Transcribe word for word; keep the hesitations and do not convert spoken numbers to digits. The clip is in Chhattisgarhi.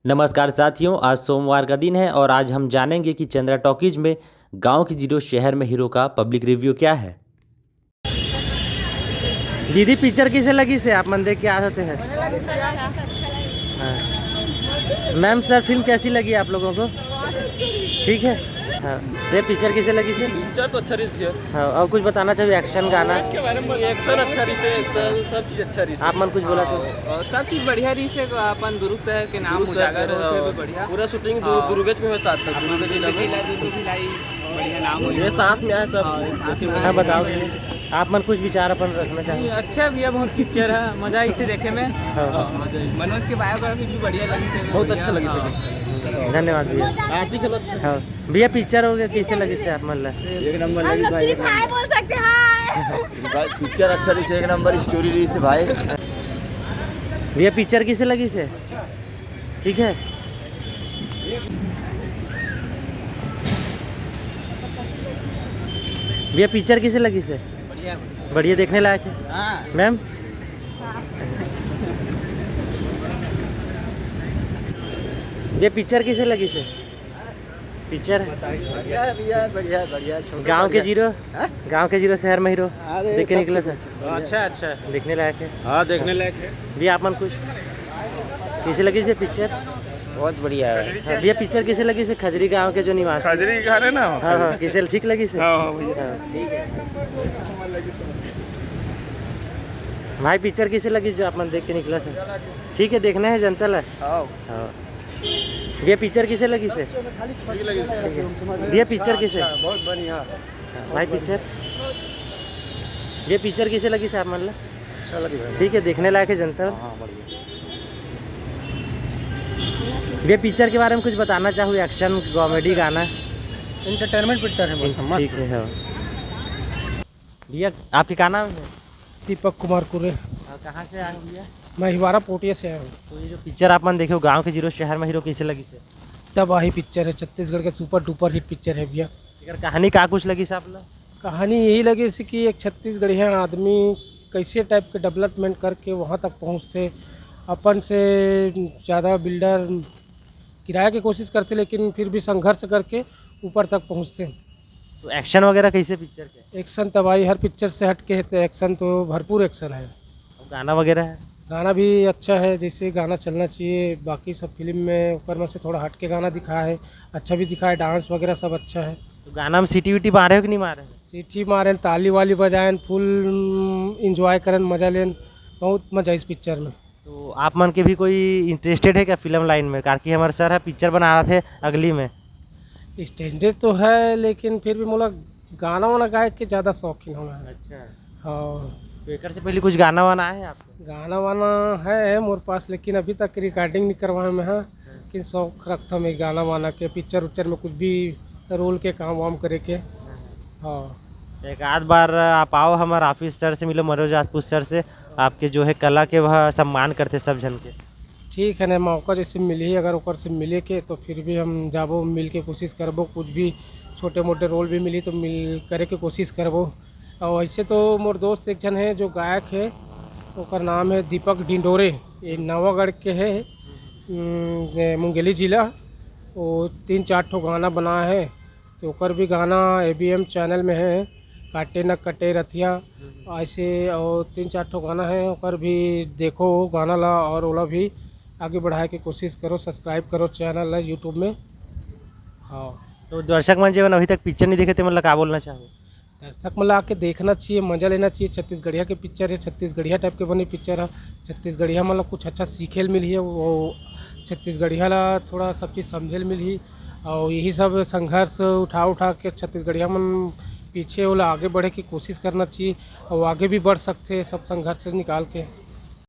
नमस्कार साथियों, आज सोमवार का दिन है और आज हम जानेंगे कि चंद्रा टॉकीज में गांव की जीरो शहर में हीरो का पब्लिक रिव्यू क्या है। दीदी, पिक्चर किसे लगी से आप मन देख के आ सकते हैं? हाँ। मैम सर, फिल्म कैसी लगी आप लोगों को? ठीक है। हाँ, ये पिक्चर किसे लगी से? पिक्चर तो अच्छा रही है। हाँ, और कुछ बताना चाहिए, एक्शन, गाना? इसके बारे में एक्शन अच्छा रही है, सब चीज अच्छा रही है। आप मन कुछ बोला हाँ, चाहिए? और सब चीज बढ़िया रही है। अपन दुर्ग शहर के नाम उजागर होते हुए बढ़िया। पूरा शूटिंग दु-, हाँ। दुर्गेश में हुआ साथ में, दुर्ग जिला में। जिला दुर्ग भिलाई, बढ़िया नाम हो ये गया। साथ में आया सब। हाँ, हाँ, बताओ, आप मन कुछ विचार अपन रखना चाहिए? अच्छा भैया, बहुत पिक्चर है, मजा इसे देखे में। हाँ। मनोज के बायोग्राफी भी बढ़िया लगी से। बहुत अच्छा लगी सर। धन्यवाद भैया। आरती चलो अच्छा। हाँ। भैया, पिक्चर हो गया, कैसे लगी से आप मन ला? एक नंबर हम लगी लोग भाई, सिर्फ हाय बोल सकते हैं, हाय। भाई, पिक्चर अच्छा रही से, एक नंबर स्टोरी रही से भाई। भैया, पिक्चर कैसे लगी से? ठीक है भैया, पिक्चर कैसे लगी से? बढ़िया, बढ़िया। बढ़िया, देखने लायक है। हाँ। मैम, ये पिक्चर कैसे लगी से? पिक्चर है। बढ़िया है भैया, बढ़िया, बढ़िया। छोटे गांव के बढ़िया। जीरो, हाँ? गांव के जीरो शहर में हीरो। अरे, देख के सब निकला कुछ सर। अच्छा, अच्छा। देखने लायक है। हाँ, देखने लायक है। भैया, आप मन कुछ कैसे लगी ये पिक्चर? बहुत बढ़िया है। हाँ, भैया, पिक्चर कैसे लगी से खजरी गांव के जो निवासी? खजरी घर है ना? हाँ, हाँ, कैसे, ठीक लगी से? हाँ, हाँ, भैया। हाँ, ठीक है। भाई, पिक्चर कैसे लगी जो आप मन देख के निकला था? ठीक है, देखना है जनता ला। हाँ। हाँ। भैया, पिक्चर कैसे लगी से? भैया, पिक्चर कैसे? अच्छा, बहुत बढ़िया। भाई, पिक्चर, ये पिक्चर कैसे लगी से आप मन ला? अच्छा लगी भाई। ठीक है, देखने लायक है जनता। हाँ, बढ़िया। ये पिक्चर के बारे में कुछ बताना चाहो, एक्शन, कॉमेडी, गाना? एंटरटेनमेंट पिक्चर है, बस मस्त। ठीक है, हाँ। भैया, आपके का नाम है? दीपक कुमार कुरे। और कहाँ से आए हो भैया? मैं हिवारा पोटिया से आया हूँ। तो ये जो पिक्चर आप मन देखे हो, गांव के जीरो शहर में हीरो, कैसे लगी से? तबाही पिक्चर है, छत्तीसगढ़ का सुपर डुपर हिट पिक्चर है भैया। एकर कहानी का कुछ लगी से आप ला? कहानी यही लगी से कि एक छत्तीसगढ़िया आदमी कैसे टाइप के डेवलपमेंट करके वहाँ तक पहुँचते, अपन से ज़्यादा बिल्डर गिराए के कोशिश करते, लेकिन फिर भी संघर्ष करके ऊपर तक पहुँचते। तो एक्शन वगैरह कैसे पिक्चर के? एक्शन तबाही, हर पिक्चर से हट के है, तो एक्शन तो भरपूर एक्शन है। और गाना वगैरह है? गाना भी अच्छा है, जैसे गाना चलना चाहिए। बाकी सब फिल्म में ओकर में से थोड़ा हट के गाना दिखा है, अच्छा भी दिखा है, डांस वगैरह सब अच्छा है। तो गाना में सीटी वीटी मारे हो कि नहीं मारे हो? सीटी मारेन, ताली वाली बजाएन, फुल एंजॉय करन, मजा लेन, बहुत मजा इस पिक्चर में। तो आप मन के भी कोई इंटरेस्टेड है क्या फिल्म लाइन में? काकि हमारे सर है, पिक्चर बना रहे थे अगली में। इंटरेस्टेड तो है, लेकिन फिर भी मोला गाना वाना गाए के ज़्यादा शौकीन होना है। अच्छा। हाँ। तो एकर से पहले कुछ गाना वाना आए हैं आपके? गाना वाना है, है मोर पास, लेकिन अभी तक रिकॉर्डिंग नहीं करवाए मैं, हाँ। लेकिन शौक रखता मैं गाना वाना के, पिक्चर उच्चर में कुछ भी रोल के काम वाम करे के। हाँ। एक आध बार आप आओ, हमारे ऑफिस सर से मिलो, मनोज राजपूत सर से। आपके जो है कला के वह सम्मान करते सब जन के। ठीक है ना, मौका जैसे मिली, अगर ओकर से मिले के, तो फिर भी हम जाबो, मिल के कोशिश करबो। कुछ भी छोटे मोटे रोल भी मिली तो मिल करे के कोशिश करबो। और ऐसे तो मोर दोस्त एक जन है जो गायक है, ओकर नाम है दीपक डिंडोरे, ये नवागढ़ के है, हम्म, ये मुंगेली जिला। वो तीन चार ठो गाना बनाए है, तो ओकर भी गाना एबीएम चैनल में है, काटे न कटे रथिया, ऐसे और तीन चार ठो गाना है, ओकर भी देखो गाना ला और ओला भी आगे बढ़ाए के कोशिश करो, सब्सक्राइब करो चैनल ला यूट्यूब में। हाँ। तो दर्शक मन जेमन अभी तक पिक्चर नहीं देखे, ते मन ला का बोलना चाहो? दर्शक मन ला आके देखना चाहिए, मजा लेना चाहिए। छत्तीसगढ़िया के पिक्चर है, छत्तीसगढ़िया टाइप के बने पिक्चर है। छत्तीसगढ़िया मन ला कुछ अच्छा सीखे ल मिलही, वो छत्तीसगढ़िया ला थोड़ा सब चीज़ समझे ल मिलही। और यही सब संघर्ष उठा उठा के छत्तीसगढ़िया मन पीछे, ओला आगे बढ़े की कोशिश करना चाहिए और आगे भी बढ़ सकते हैं सब संघर्ष से निकाल के।